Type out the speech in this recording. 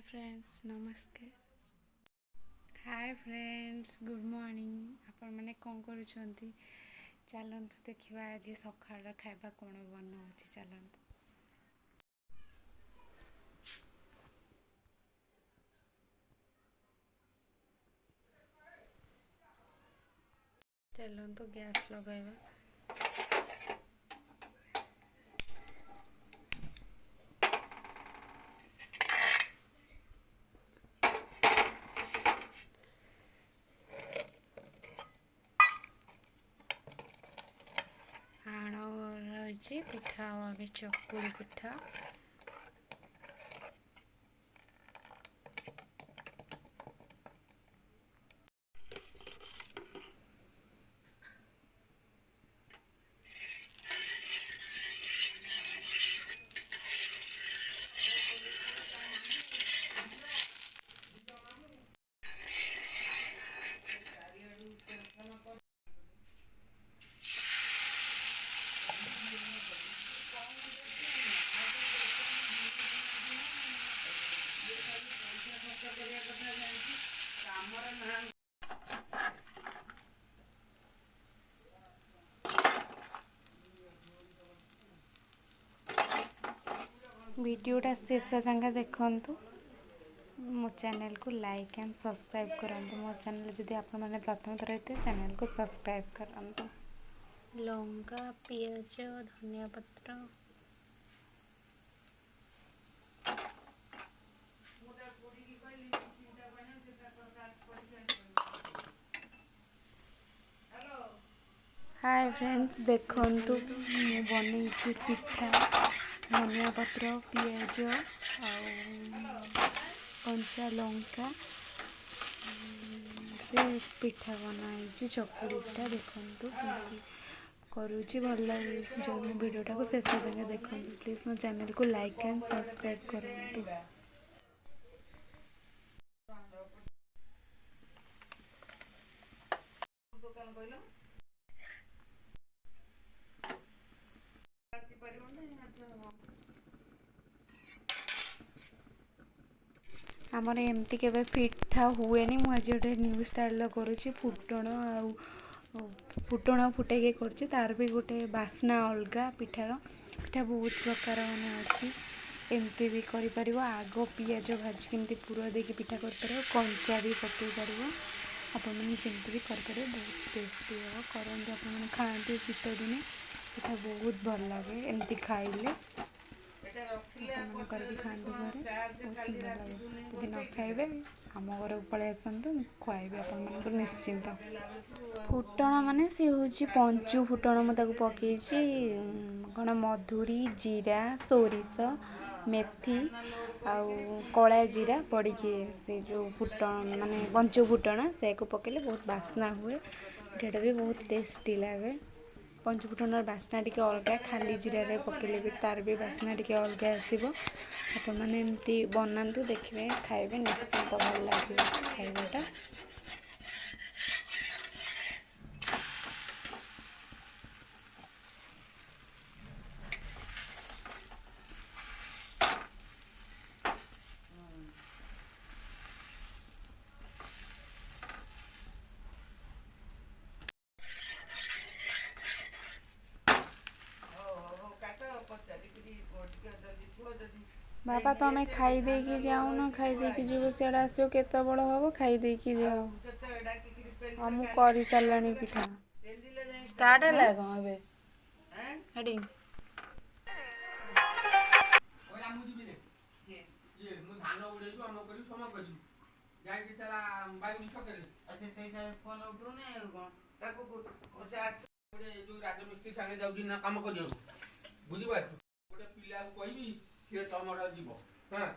Friends, ନମସ୍କାର। ହାଏ friends, good morning. ଆପଣମାନେ କ'ଣ କରୁଛନ୍ତି? ଚାଲନ୍ତୁ ଦେଖିବା ଆଜି ସକାଳର ଖାଇବା କ'ଣ ବନାଉଛି। ଚାଲନ୍ତୁ। ଚାଲନ୍ତୁ ଗ୍ୟାସ୍ ଲଗାଇବା। ଆଣ ରହିଛି, ପିଠା ଏବେ ଚକୁଳି ପିଠା। ଭିଡ଼ିଓଟା ଶେଷ ଯାଏଁ ଦେଖନ୍ତୁ। ମୋ ଚ୍ୟାନେଲକୁ ଲାଇକ୍ ଆଣ୍ଡ ସବସ୍କ୍ରାଇବ୍ କରନ୍ତୁ। ମୋ ଚ୍ୟାନେଲ୍ ଯଦି ଆପଣମାନେ ପ୍ରଥମ ଥର ହେଇଥିବେ, ଚ୍ୟାନେଲକୁ ସବସ୍କ୍ରାଇବ୍ କରନ୍ତୁ। ଲଙ୍କା, ପିଆଜ, ଧନିଆ ପତ୍ର। ହାଏ ଫ୍ରେଣ୍ଡସ୍, ଦେଖନ୍ତୁ ମୁଁ ବନେଇଛି ପିଠା। ଧନିଆ ପତ୍ର, ପିଆଜ ଆଉ କଞ୍ଚା ଲଙ୍କା ସେ ପିଠା ବନା ହେଇଛି, ଚକୁଳି ପିଠା। ଦେଖନ୍ତୁ କେମିତି କରୁଛି, ଭଲ ଲାଗେ। ଯେଉଁ ମୋ ଭିଡ଼ିଓଟାକୁ ଶେଷ ଯାଏଁ ଦେଖନ୍ତୁ ପ୍ଲିଜ୍। ମୋ ଚ୍ୟାନେଲକୁ ଲାଇକ୍ ଆଣ୍ଡ ସବସ୍କ୍ରାଇବ୍ କରନ୍ତୁ। ଆମର ଏମିତି କେବେ ପିଠା ହୁଏନି, ମୁଁ ଆଜି ଗୋଟେ ନ୍ୟୁ ଷ୍ଟାଇଲ୍ର କରୁଛି। ଫୁଟଣ ଆଉ ଫୁଟଣ ଫୁଟେଇକି କରୁଛି, ତାର ବି ଗୋଟେ ବାସ୍ନା ଅଲଗା ପିଠାର। ପିଠା ବହୁତ ପ୍ରକାର ମାନେ ଅଛି। ଏମିତି ବି କରିପାରିବ, ଆଗ ପିଆଜ ଭାଜିକି ଏମିତି ପୁର ଦେଇକି ପିଠା କରିପାରିବ, କଞ୍ଚା ବି ପକାଇ ପାରିବ। ଆପଣମାନେ ଯେମିତି ବି କରିପାରିବେ, ବହୁତ ଟେଷ୍ଟି ହେବ। କରନ୍ତୁ ଆପଣମାନେ, ଖାଆନ୍ତୁ। ଶୀତ ଦିନେ ପିଠା ବହୁତ ଭଲ ଲାଗେ ଏମିତି ଖାଇଲେ। ଆପଣମାନେ କରିକି ଖାଆନ୍ତୁ ଘରେ, ବହୁତ ସୁନ୍ଦର ଲାଗେ। ଯଦି ନ ଖାଇବେ, ଆମ ଘରକୁ ପଳେଇ ଆସନ୍ତୁ, ମୁଁ ଖୁଆଇବି ଆପଣମାନଙ୍କୁ ନିଶ୍ଚିନ୍ତ। ଫୁଟଣ ମାନେ ସେ ହେଉଛି ପଞ୍ଚୁ ଫୁଟଣ। ମୁଁ ତାକୁ ପକେଇଛି କ'ଣ, ମଧୁରୀ, ଜିରା, ସୋରିଷ, ମେଥି ଆଉ କଳା ଜିରା ପଡ଼ିକି ସେ ଯେଉଁ ଫୁଟଣ ମାନେ ପଞ୍ଚୁ ଫୁଟଣ, ସେୟାକୁ ପକେଇଲେ ବହୁତ ବାସ୍ନା ହୁଏ। ପିଠାଟା ବି ବହୁତ ଟେଷ୍ଟି ଲାଗେ। ପଞ୍ଚୁ ଫୁଟଣର ବାସ୍ନା ଟିକେ ଅଲଗା, ଖାଲି ଜିରାରେ ପକେଇଲେ ବି ତାର ବି ବାସ୍ନା ଟିକେ ଅଲଗା ଆସିବ। ଆପଣମାନେ ଏମିତି ବନାନ୍ତୁ, ଦେଖିବେ, ଖାଇବେ, ନିଶ୍ଚିନ୍ତ ଭଲ ଲାଗିବ ଖାଇବାଟା। ବାପା, ତମେ ଖାଇ ଦେଇକି ଯାଉନ। ଖାଇ ଦେଇକି ଯିବ, ସିଆଡ଼େ ଆସିବ କେତେବେଳେ ହବ। ଖାଇ ଦେଇକି ଯାଅ। ହଁ, ମୁଁ କରିସାରିଲାଣି ପିଠା। ଷ୍ଟାର୍ଟ ହେଲା କ'ଣ ଏବେ ହେଡ଼ିଂ? ମୁଁ ଧାନ ଉଡେଇବି, ଅମକ କରିବି, ସମକ କରିବି, ଯାଇକି ଥିଲା ବାଇଗଣ ଛକରେ। ଆଚ୍ଛା, ସେଇ ଫୋନ ଉଠଉନି ଆଉ କ'ଣ ତାକୁ ସେ ଗୋଟେ ଯୋଉ ରାଜମିସ୍ତ୍ରୀ ସାଙ୍ଗେ ଯାଉଛି ନା କାମ କରିବାକୁ, ବୁଝିପାରୁଛୁ? ଗୋଟେ ପିଲାକୁ କହିବି, ସିଏ ତମର ଯିବ। ହଁ।